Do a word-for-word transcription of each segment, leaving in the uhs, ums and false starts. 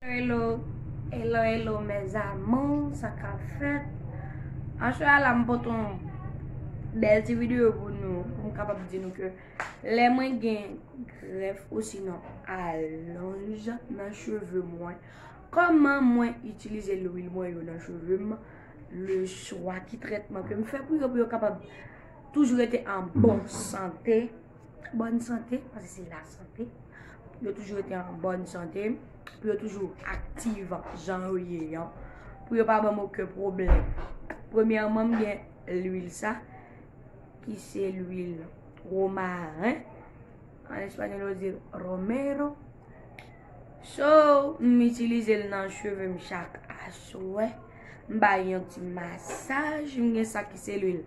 Hello, hello, hello, mes amours, sa k ap fèt? Aswè a la, m pote yon bèl ti videyo pou nou, pou m kapab di nou ke lè mwen gen grèf osinon alonj nan cheve mwen, kòman mwen itilize lwil mwen yo nan cheve m, le chwa, ki trètman ke m fè pou yo, pou yo kapab toujou rete an bon sante, bòn sante, paske se lasante, pou yo toujou rete an bòn sante, pou yo toujou aktif jan yo ye an, pou yo pa ban m okenn pwoblèm. Premyèman, m gen lwil sa, ki se lwil womaren. An espanyòl, yo di romero. So, m itilize l nan cheve m chak aswè. M bay yon ti masaj. M gen sa ki se lwil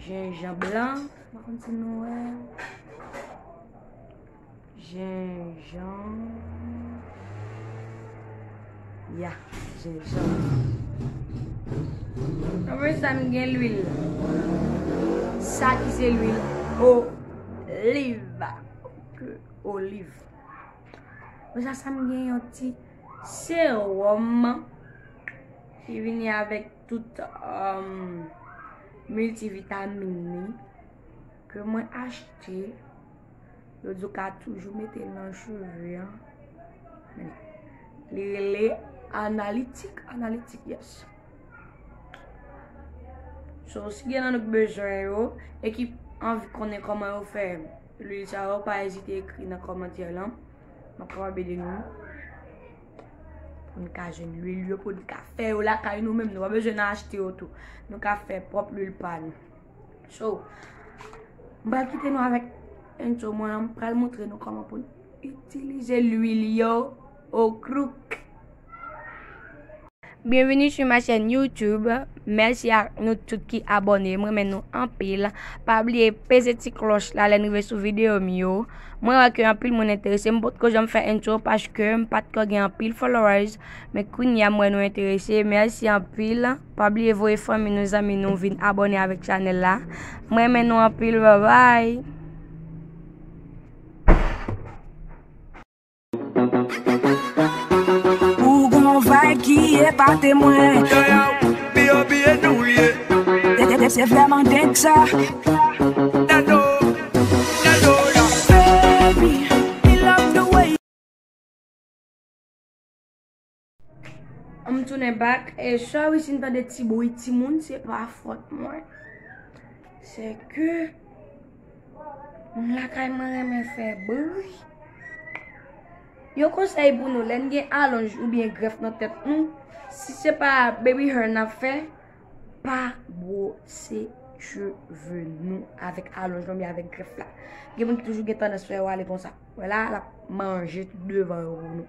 jenjanm blan. M pa konn si nou wè. Jenjanm. Ya, jenjanm. Apre sa, m gen lwil. Sa ki se lwil oliv. Oliv. Apre sa, sa m gen yon ti sewòm ki vini avèk tout, um, miltivitamin li ke mwen achte. Yo di w ka toujou mete l nan cheve an. Men, li rele analitik, analitik, yes. So, si gen nan nou k bezwen yo, e ki anvi konnen kòman yo fè lwil sa yo, pa ezite ekri nan kòmantè lan. M ap kapab ede nou. Pou n ka jwenn lwil yo, pou n ka fè yo lakay nou menm. Nou pa bezwen nan achte yo tou. Nou ka fè pwòp lwil pa nou. So, m pral kite nou avèk entwo mwen an, m pral montre nou kòman pou n itilize lwil yo o krouk. Bienvenue sur ma chaîne YouTube. Mèsi a nou tout ki abòne. M renmen nou anpil. Pa bliye peze ti klòch la lè n rive sou videyo m yo. Mwen wè ke anpil moun enterese. M potko janm fè entwo paske m pa t ko gen anpil followers. Men kounye a m wè nou enterese. Mèsi anpil. Pa bliye voye fanmi nou, zanmi nou vin abòne avèk chanèl la. M renmen nou anpil. Babay. Ou gon vibe ki epate mwen. Yo, yo, B O B nou ye. Se, se, se vrèman denk sa. Nano, Nano, yo. Baby, me love the way. M tounen back. E, sorry si n tande ti bri timoun, se pa fòt mwen. Se ke moun lakay mwen renmen fè bri. Yon konsèy pou nou, lè n gen alonj oubyen grèf nan tèt nou, si se pa baby hair n ap fè, pa bwose cheve nou avèk alonj lan oubyen avèk grèf la. Gen moun ki toujou gen tandans fè yo ale konsa. Wè la, l ap manje tout devan yo pou nou.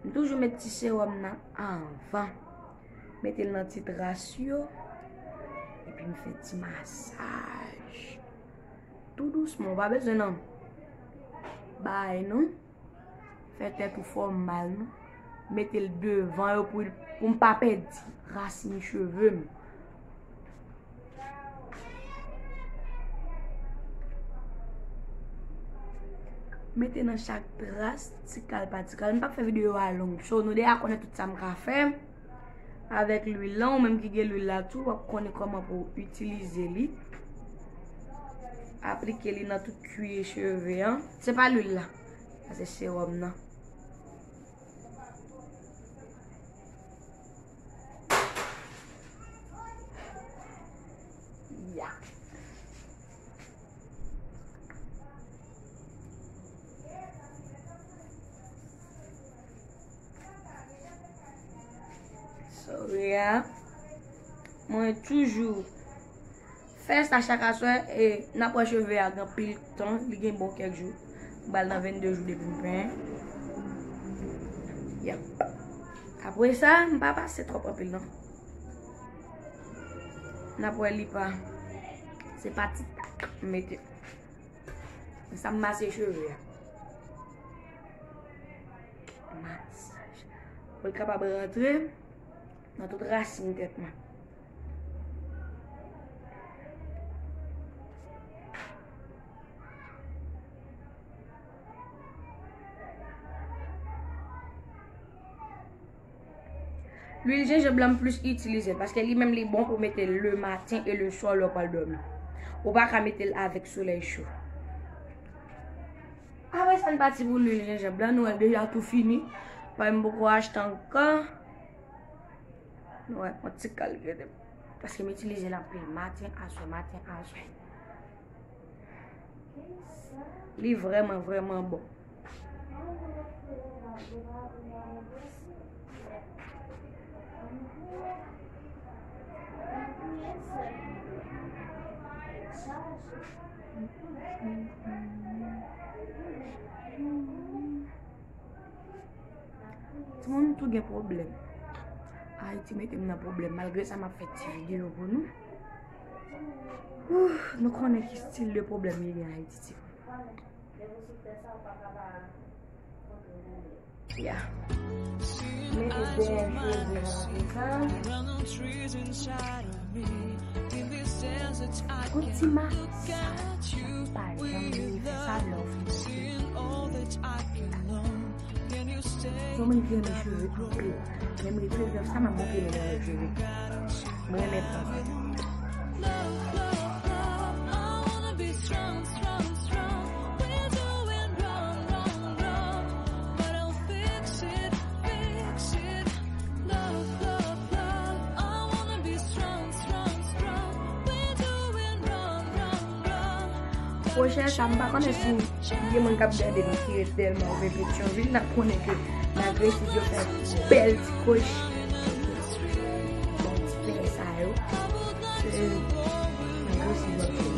M toujou met ti sewòm nan anvan. Mete l nan ti tras yo. Epi m fè ti masaj. Tou dousman, ou pa bezwen nan bay non. Fè tèt ou fè w mal non. Mete l devan yo pou, pou m pa pèdi rasin cheve m. Mete nan chak tras, ti kal pa ti kal. M p ap fè videyo a long, so nou deja konnen tout sa m ka fè avèk lwil lan. Ou menm ki gen lwil la tou, w ap konnen kòman pou w itilize li. Aplike li nan tout kwiye cheve an. Se pa lwil la, sa se sewòm nan. Ya. Sorry a. Mwen toujou fè sa chak aswè, e n ap wè cheve a gen anpil tan, li gen bon kèk jou. M pral nan vennde jou depi m penyen. Yep. Apre sa, m pa pase twòp anpil non. N ap wè li pa. Se pa ti tak m mete. Sa m mase cheve a. Masaj. Pou l kapab rantre nan tout rasin tèt mwen. Lwil jenjanm lan m plis itilize l, paske li menm li bon pou mete le maten e le swa lè w pral dòmi. Ou pa ka mete l avèk solèy cho. Apre sa, n pati pou lwil jenjanm lan, nou wè l deja tou fini. Paske m poko achte ankò. Nou wè, yon ti kal rete. Paske m itilize l anpil, maten, aswè, maten, aswè. Li vrèman, vrèman bon. Timoun tou gen pwoblèm. Ayiti mete m nan pwoblèm. Malgre sa, m ap fè ti videyo pou nou. Ouh, nou konnen ki stil de pwoblèm li gen Ayiti, timoun. Ya. Mete dèyè cheve a prezan. Yon ti mask, sa pa janm leve fè sa lè w fin mete. Yon moun ki renmen cheve anpil. Renmen cheve, sa m ap montre nou renmen cheve. Mwen renmen pran. Pwochèn sa, m pa konnen si gen moun k ap gade m ki ret dèlman oubyen Petyonvil, n ap konnen ke nan Gresi yo fè bèl ti kwochi. Bon, ti pè sa yo. Se nan Gresi yo fè yo.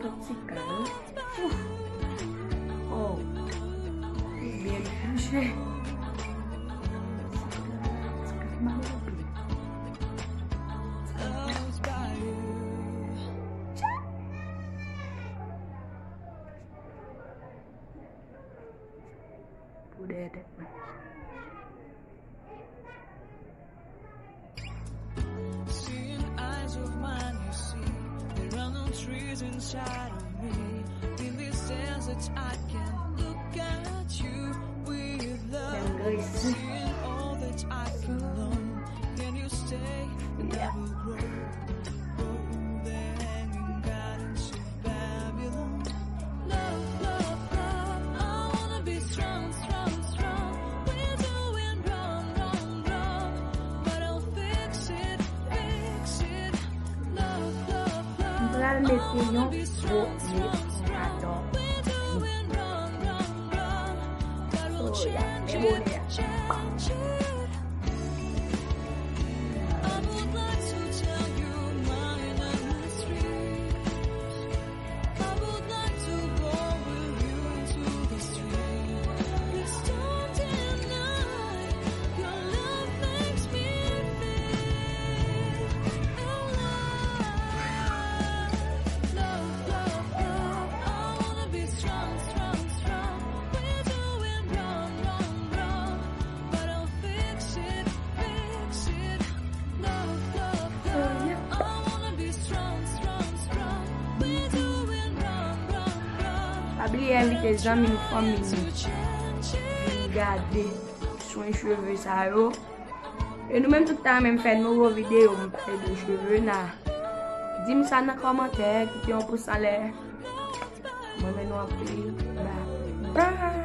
Yon ti kal. Oh. Li byen bouje. Pou dèyè tèt mwen. Seeing eyes of mine, you see, there are no trees inside of me. In this desert, I can look at you with love. Seeing all that I can learn, then you stay and I will grow. Go the hanging gardens of Babylon. Love, love, love, I wanna be strong, strong, strong. We're doing wrong, wrong, wrong, but I'll fix it, fix it. Love, love, love, I wanna be strong, strong, strong. We're doing wrong, wrong, wrong, but I'll change it, change it. I would like to tell you my mysteries. I would like to go with you to the street. Please don't deny your love makes me feel alive. Love, love, love, I wanna be strong, strong, strong. We're doing wrong, wrong, wrong, but I'll fix it, fix it. Love, love, love, I wanna be strong, strong, strong. We're doing wrong, wrong, wrong. Pa bliye envite zanmi n, fanmi n vin gade swen cheve sa yo. E nou menm tout tan menm fè nouvo videyo, m pale de cheve n a. Di m sa nan kòmantè, kite yon pous anlè. Mwen renmen nou anpil. Bye. Bye.